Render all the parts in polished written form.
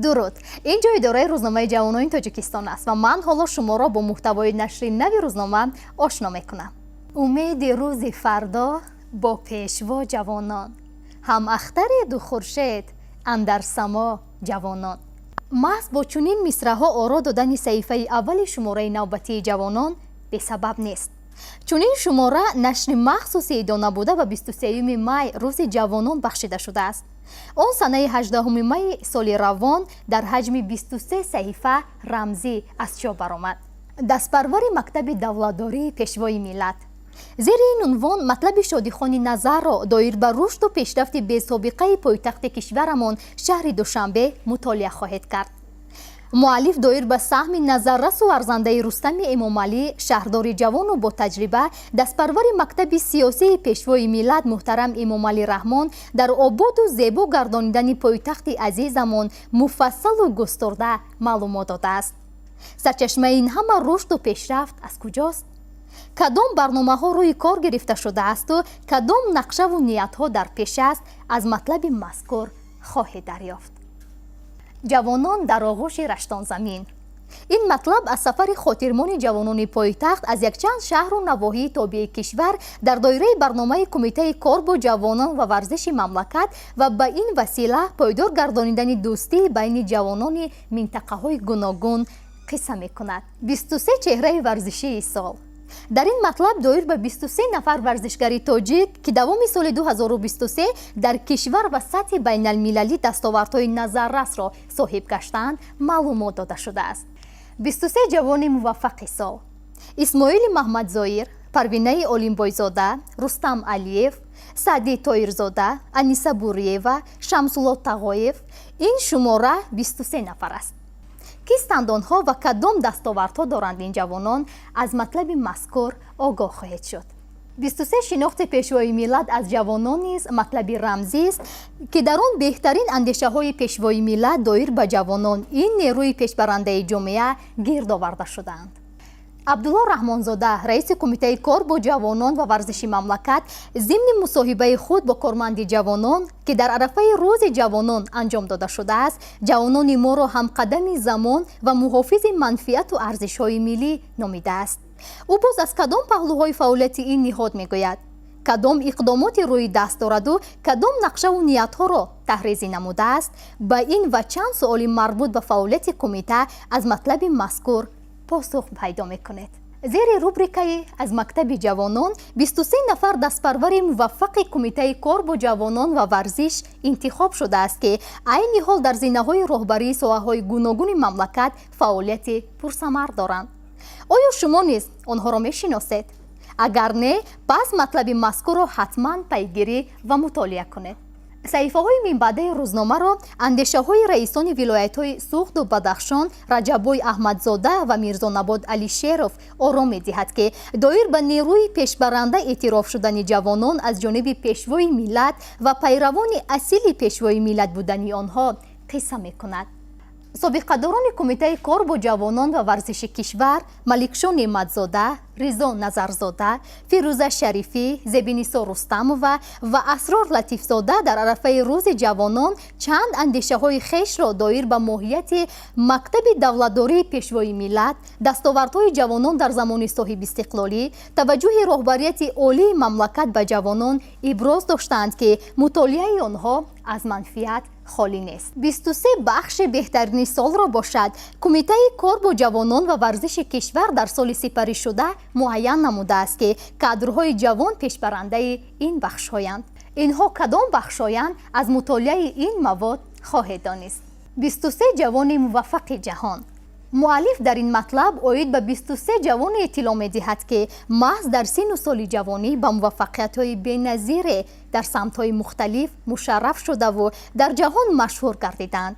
Дуруд! Ин ҷо идораи рӯзномаи ҷавонони Тоҷикистон аст ва ман ҳоло шуморо бо муҳтавои нашри нави рӯзнома ошно мекунам. Умеди рӯзи фардо бо пешво ҷавонон, ҳам ахтареду хуршед андар само ҷавонон. Маҳз бо чунин мисраҳо оро додани саҳифаи аввали шумораи навбатии «Ҷавонон» бесабаб нест. Чунин шумора нашри махсуси идона буда, ба 23 май, Рӯзи ҷавонон, бахшида шудааст. Он санаи 18 майи соли равон дар ҳаҷми 23 саҳифа рамзӣ аз чоп баромад. Дастпарвари мактаби давлатдории Пешвои миллат, зери ин унвон матлаби шодихони назарро доир ба рушду пешрафти бесобиқаи пойтахти кишварамон, шаҳри Душанбе, мутолиа хоҳед кард. Муаллиф доир ба саҳми назаррасу арзандаи Рустами Эмомалӣ, шаҳрдори ҷавону ботаҷриба, дастпарвари мактаби сиёсии Пешвои миллат муҳтарам Эмомалӣ Раҳмон дар ободу зебо гардонидани пойтахти азизамон муфассалу густурда маълумот додааст. Сарчашмаи ин ҳама рушду пешрафт аз куҷост? Кадом барномаҳо рӯи кор гирифта шудаасту кадом нақшаву ниятҳо дар пеш аст, аз матлаби мазкур хоҳед дарёфт. Ҷавонон дар оғӯши раштонзамин. Ин матлаб аз сафари хотирмони ҷавонони пойтахт аз якчанд шаҳру навоҳии тобеи кишвар дар доираи барномаи Кумитаи кор бо ҷавонон ва варзиши мамлакат ва ба ин васила пойдор гардонидани дӯстии байни ҷавонони минтақаҳои гуногун қисса мекунад. 23 чеҳраи варзишии сол. Дар ин матлаб доир ба 23 нафар варзишгари тоҷик, ки давоми соли 2023 дар кишвар ва сатҳи байналмилалӣ дастовардҳои назаррасро соҳиб гаштаанд, маълумот дода шудааст. 23 ҷавони муваффақи сол: Исмоили Маҳмадзоир, Парвинаи Олимбойзода, Рустам Алиев, Саъди Тоирзода, Аниса Буриева, Шамсулло Тағоев. Ин шумора 23 нафар аст. Кистанд онҳо ва кадом дастовардҳо доранд ин ҷавонон, аз матлаби мазкур огоҳ хоҳед шуд. 23 шинохти Пешвои миллат аз ҷавонон низ матлаби рамзист, ки дар он беҳтарин андешаҳои Пешвои миллат доир ба ҷавонон, ин нерӯи пешбарандаи ҷомеа, гирд оварда шудаанд. Абдулло Раҳмонзода, раиси Кумитаи кор бо ҷавонон ва варзиши мамлакат, зимни мусоҳибаи худ бо корманди ҷавонон, ки дар арафаи Рӯзи ҷавонон анҷом дода шудааст, ҷавонони моро ҳамқадами замон ва муҳофизи манфиату арзишҳои миллӣ номидааст. Ӯ боз аз кадом паҳлӯҳои фаъолияти ин ниҳод мегӯяд, кадом иқдомоти рӯи даст дораду кадом нақшаву ниятҳоро таҳрезӣ намудааст, ба ин ва чанд суоли марбут ба фаъолияти кумита аз матлаби мазкур посух пайдо мекунед. Зери рубрикаи «Аз мактаби ҷавонон» 23 нафар дастпарвари муваффақи Кумитаи кор бо ҷавонон ва варзиш интихоб шудааст, ки айни ҳол дар зинаҳои роҳбарии соҳаҳои гуногуни мамлакат фаъолияти пурсамар доранд. Оё шумо низ онҳоро мешиносед? Агар не, пас матлаби мазкурро ҳатман пайгирӣ ва мутолиа кунед. Саҳифаҳои минбаъдаи рӯзномаро андешаҳои раисони вилоятҳои Суғду Бадахшон Раҷаббой Аҳмадзода ва Мирзонабот Алишеров ором медиҳад, ки доир ба нерӯи пешбаранда эътироф шудани ҷавонон аз ҷониби Пешвои миллат ва пайравони асили Пешвои миллат будани онҳо қисса мекунад. Собиқадорони Кумитаи кор бо ҷавонон ва варзиши кишвар Маликшо Неъматзода, Ризо Назарзода, Фирӯза Шарифӣ, Зебинисо Рустамова ва Асрор Латифзода дар арафаи Рӯзи ҷавонон чанд андешаҳои хешро доир ба моҳияти мактаби давлатдории Пешвои миллат, дастовардҳои ҷавонон дар замони соҳибистиқлолӣ, таваҷҷӯҳи роҳбарияти олии мамлакат ба ҷавонон иброз доштаанд, ки мутолиаи онҳо аз манфиат холӣ нест. 23 бахши беҳтарини солро бошад, Кумитаи кор бо ҷавонон ва варзиши кишвар дар соли сипаришуда муайян намудааст, ки кадрҳои ҷавон пешбарандаи ин бахшҳоянд. Инҳо кадом бахшҳоянд, аз мутолиаи ин мавод хоҳед донист. 23 ҷавони муваффақи ҷаҳон. Муаллиф дар ин матлаб оид ба 23 ҷавоне иттилоъ медиҳад, ки маҳз дар синну соли ҷавонӣ ба муваффақиятҳои беназире дар самтҳои мухталиф мушарраф шудаву дар ҷаҳон машҳур гардиданд.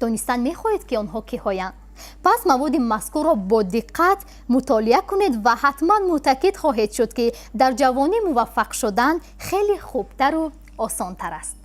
Донистан мехоҳед, ки онҳо киҳоянд? Пас маводи мазкурро бо диққат мутолиа кунед ва ҳатман мутакид хоҳед шуд, ки дар ҷавонӣ муваффақ шудан хеле хубтару осонтар аст.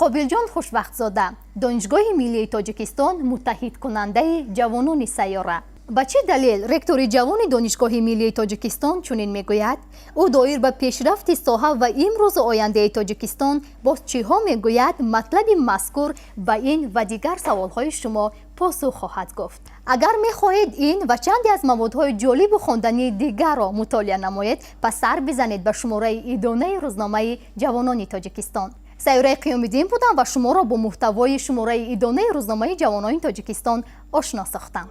Қобилҷон Хушбахтзода: Донишгоҳи миллии Тоҷикистон муттаҳидкунандаи ҷавонони сайёра. Ба чӣ далел ректори ҷавони Донишгоҳи миллии Тоҷикистон чунин мегӯяд? Ӯ доир ба пешрафти соҳа ва имрӯзу ояндаи Тоҷикистон боз чиҳо мегӯяд? Матлаби мазкур ба ин ва дигар саволҳои шумо посух хоҳад гуфт. Агар мехоҳед ин ва чанде аз маводҳои ҷолибу хондании дигарро мутолиа намоед, пас сар бизанед ба шумораи идонаи рӯзномаи Ҷавонони Тоҷикистон. Сайёраи Қиёмиддин будам ва шуморо бо муҳтавои шумораи идонаи рӯзномаи Ҷавонони Тоҷикистон ошно сохтам.